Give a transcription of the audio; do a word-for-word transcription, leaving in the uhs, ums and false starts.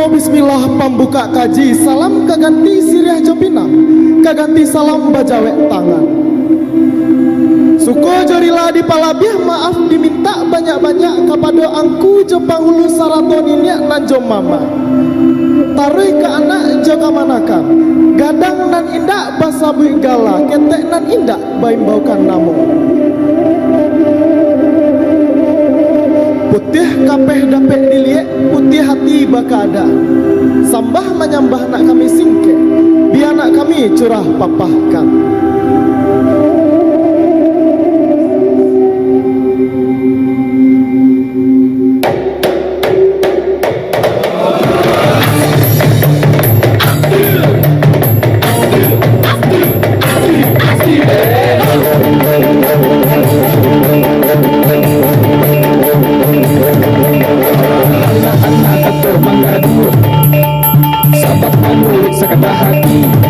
Bismillah pambukak kaji, salam ka ganti siriah jo pinang, ka ganti salam bajawek tangan. Suko jo rila dipalabiah, maaf dimintak banyak-banyak kapado angku jo panghulu sarato niniak nan jo mamak. Taruih ka anak jo kamanakan, gadang nan indak basabuik gala, ketek nan indak baimbaukan namo. Putiah kapeh dapek diliek, putiah ati bakaada. Sambah manyambah nak kami singkek, bia nak kami curah papahkan. Sabab manuruik sakata hati.